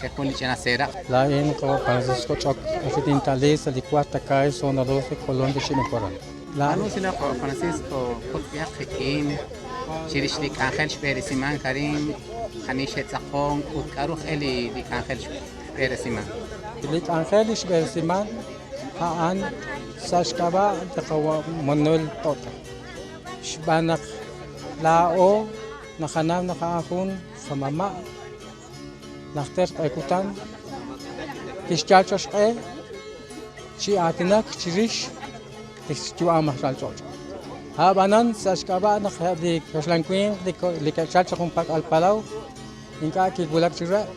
K'e jun li ch'ina seeraq'. Laa'in qawa' Francisco Ch'ok, arin tintali sa' li Cuarta Calle, Zona 12, Colonia Chimecoral. B'aanu usilal qawa' Francisco, jutz'b'ihaq qik'in chirix li k'anjel xb'eresimank arin, ani xe'tz'aqonk ut k'a'ru aj-e li k'anjel xb'eresimank. Li k'anjel li xb'eresimank a'an sa' xk'ab'a' li qawa' Manuel Tota, xb'aan naq laa'o naqanaw naq a'an jun qamama' Najter q'e kutan kixyal chaq xq'e chi aatinak chirix li xyu'am aj ralch'och'. A'b'anan sa' xk'ab'a' naq eb' li kaxlan winq li ke'chal chaq junpak'al palaw ink'a' kiwulak chiruheb'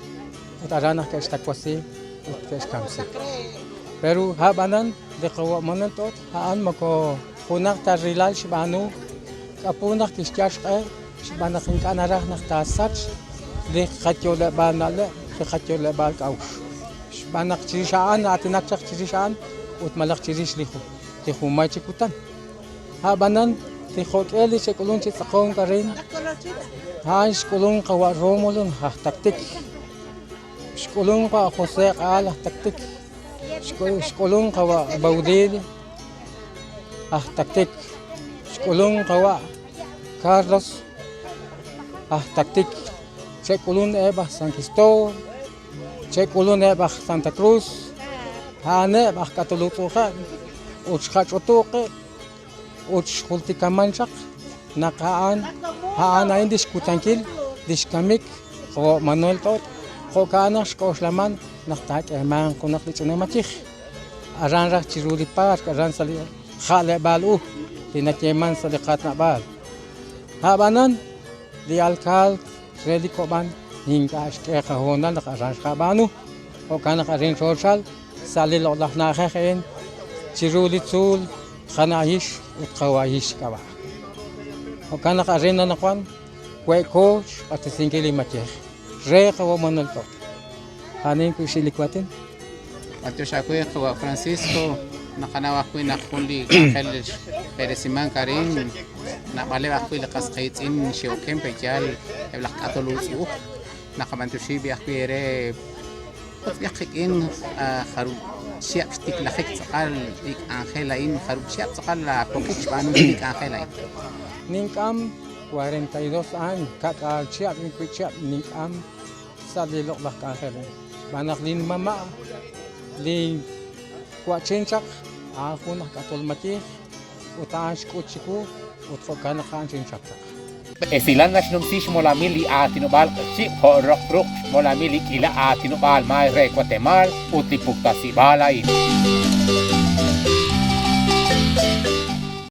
ut aran naq ke'xtawasi ut ke'xkamsi. Pero a'b'anan li qawa' Manuel T'ot a'an moko junaq ta rilal xb'aanu k'apu naq kixyal xq'e Xb'aan naq ink'a' naraj naq taasach li qayo'leb'aal na'leb', li qayo'leb'aal k'a'uxl. Xb'aan naq chirix a'an na'aatinak chaq chirix a'an ut malaj chirix li li junmay chi kutan. A'b'anan, li jo'k'e li xe'k'ulunk chi tz'aqonk arin, a'an xk'ulunk qawa' Rómulo aj Taktik, xk'ulunk qawa' José Q'aal aj Taktik, xk'ulunk qawa' Baudilio aj Taktik, xk'ulunk qawa' Carlos aj Taktik, che'k'ulun eb' aj San Cristóbal, che'k'ulun eb' aj Santa Cruz, a'aneb' aj k'atulutz'u'jeb' ut xqach'utu' qib' ut xjultikaman chaq naq a'an a'an a'in li xkutankil li xkamik jo' Manuel T'ot, jo'ka'an naq xk'oxlaman naq taak'eemanq junaq li ch'ina mayej aran raj chiru li park aran sa' li ja'leb'aal u li nayeeman sa' li qaatnab'aal. A'b'anan, li alkaalt re li kob'an ink'a' xk'e qahoonal naq aran xqab'aanu, jo'kan naq arin xoochal sa' li loq'laj na'ajej a'in chiru li tzuul Qana'hix ut Qawa'hix xk'ab'a'. Jo'kan naq arin anaqwan we'ko xq'axtesinkil li mayej re qawa' Manuel T'ot. A'anin wi' xi' li waatin. B'antiox aawe qawa' Francisco, naqanaw ajwi' naq jun li k'anjel xb'eresimank arin, naab'aleb' ajwi' li qas qiitz'in xe'oken pe' yaal eb' laj k'atol utz'u'uj. Naqab'antioxi b'i' ajwi' eere jutz'b'ihaq qik'in jarub' chihab' xtiklajik tz'aqal li k'anjel a'in, jarub' chihab' tz'aqal aawokik xb'aanunkil li k'anjel a'in. Nink'am 42 años, ka'k'aal chihab' wi' chihab' nink'am sa' li loq'laj k'anjel a'in. Xb'aan naq linmama' li wa'chin chaq a'an jun aj k'atol mayej ut a'an xk'ut chiwu ut jo'kan naq a'an xinchap chaq. Esilal naxnumsi xmolamil li aatinob'aal Q'eqchi' jo' roq ruq' xmolamil li k'iila aatinob'aal maay re Watemaal ut li puktasib'aal a'in.